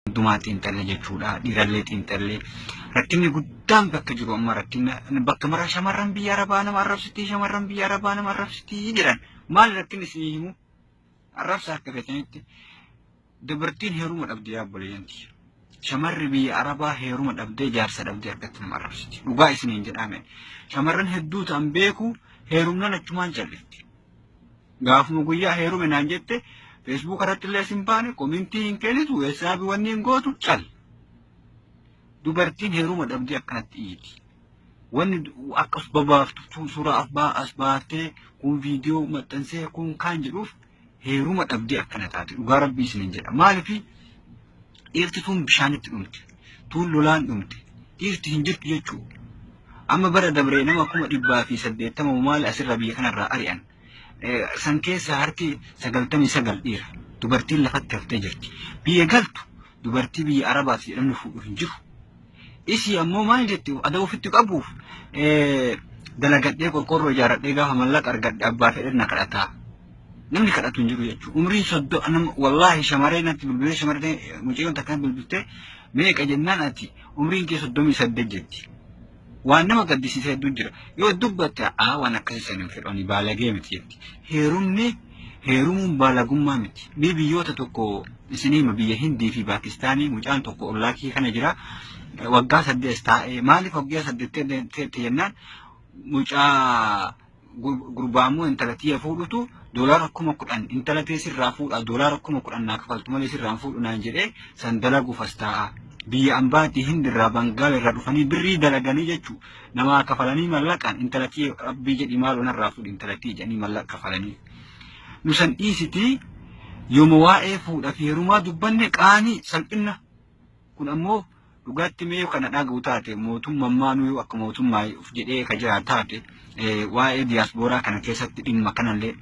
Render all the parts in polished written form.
Hundumaa xiinxalle jechuudha. Dhiirallee xiinxallee. Rakkinni guddaan bakka jiru amma rakkinna bakka maraa shamarran biyya arabaa nama arrabsitii, shamarran biyya arabaa nama arrabsitii jedhan. Maal rakkinni isinii himu? Arrabsa akka feetanitti. Dubartiin heeruma dhabde yaa obboleeyyan tiyya. Shamarri biyya arabaa heeruma dhabdee jaarsa dhabdee akkatti nama arrabsiti. Dhugaa isiniin jedhaame. Shamarran hedduu ta'an beeku heerumnaan achumaan callifti. Gaafuma guyyaa heerume naan jette Facebook irratti illee sin baane, komintii hin kennitu, weessaafi wanni hin gootu cal. Dubartiin heeruma dhabdee akkanatti iyyiti. Wanni akkas babaaftu suuraa as baaftee kun viidiyoo maxxansee kun kaan jedhuuf heeruma dhabdee akkana taate, dhugaa rabbii isiniin jedha. Maaliif dhiirti tun bishaanitti dhumte, tun lolaan dhumte, dhiirti hin jirtu jechuudha. Amma bara dabree nama 180,000 maali asirra biyya kanarraa ari'an. San keessa harki 99 dhiira. Dubartiin lafatti haftee jirti. Biyya galtu dubartii biyya Arabaati jedhamni fuudhu hin jiru. Isii ammoo maal jetti? Ada ofitti qabuuf dalagadhee qorqoorroo ijaaradhee gaafa mallaqa argadhe abbaa fedhe na kadhataa. Namni kadhatu hin jiru jechuudha. Umriin 30, wallaahi shamarree natti bilbilee, shamarree mucayyoon takka bilbiltee meeqa jennaan ati umriin kee 38 jetti. Waan nama gaddisiisa hedduu jira. Yoo dubbatte aa waan akkasii san hin fedhu ani baalagee miti jetti. Heerumni heerumuun baalagummaa miti. Mee biyyoota tokko isin hima, biyya Hindii fi Paakistaanii mucaan tokko ollaa kee kana jira. Waggaa 8 taa'ee, maaliif waggaa 8 teette jennaan, mucaa gurbaamoo intala tiyya fuudhutu doolaara 10,000 intala tee sirraa fuudha, doolaara 10,000 naa kafaltu malee sirraan fuudhu naan jedhee san dalaguuf as taa'a. Biyya ambaatii Hindirraa Bangaal irraa dhufanii birrii dalaganii jechuu namaa kafalanii mallaqaan intala tiyya rabbii jedhi maaloo narraa fuudhi intala tiyya jedhanii mallaqa kafalanii. Nu san dhiisitii yooma waa'ee fuudha fi heerumaa dubbanne qaanii salphinna. Kun ammoo dhugaatti mee kana dhaga'u taate mootummaa yoo akka mootummaa of jedhee ka jira taate waa'ee diyaaspooraa kana keessatti dhimma kanallee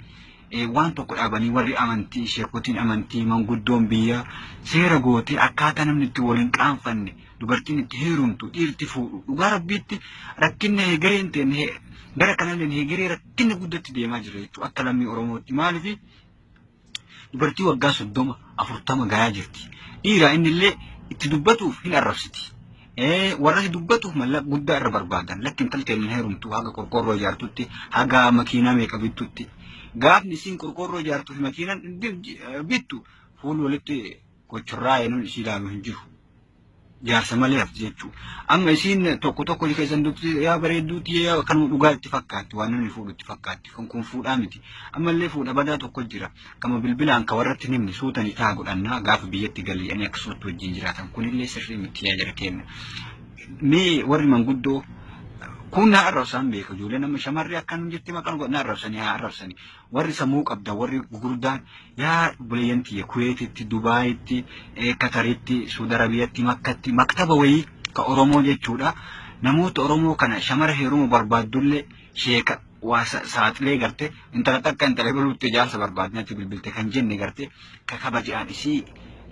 waan tokko dhaabanii warri amantii, sheekotiin amantii, manguddoon biyyaa seera gootee akkaataa namni itti waliin qaanfanne, dubartiin itti heerumtu, dhiirti fuudhu, dhugaa rabbiitti rakkinni hegereen ta'e gara kanallee hegeree rakkinni guddatti deemaa jira jechuudha akka lammii Oromootti. Maaliif dubartii waggaa 30 40 gayaa jirti. Dhiira innillee itti dubbatuuf hin arrabsiti. Warra itti dubbatuuf mallaqa guddaa irra barbaadan. Lakki intalti hin heerumtu haga qorqoorroo ijaartutti, haga makiinaa meeqa bittutti. Gaafni isiin qorqoorroo ijaartuu fi makiinaan bittu fuul walitti kochorraa eenyuun isii ilaalu hin jiru. Jaarsa malee hafti jechuudha. Amma isiin tokko tokko keessan dubbi yaa bareedduuti yaa kanuma dhugaa itti fakkaatti, waan namni fuudhu itti fakkaatti. Kun kun fuudhaa miti. Ammallee fuudha badaa tokko jira. Kama bilbilaan ka warratti himni suutanii taa godhannaa gaafa biyyatti galanii akkasumatti wajjin jiraatan. Kunillee sirrii miti yaa jara kenna. Mee warri manguddoo kun na arrabsan beeka, ijoollee nama shamarri akkan jetti maqaan na arrabsanii haa arrabsanii. Warri sammuu qabda, warri gurguddaan yaa obboleeyyan tiyya, Kuweetitti, Dubaayitti, Kataritti, Suudi Arabiyaatti, Makkatti maktaba wayii ka Oromoo jechuudha. Namoota Oromoo kana shamara heeruma barbaaddullee sheeka waa saaxilee garte intala takka intala biluutti ijaarsa barbaadnatti bilbilte kan jenne garte ka kabajaan isii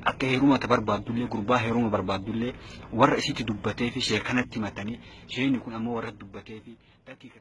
akka heeruma ta barbaaddullee gurbaa heeruma barbaaddullee warra isitti dubbatee fi sheekanatti himatanii, sheekni kun ammoo warra dubbatee fi daqiiqa.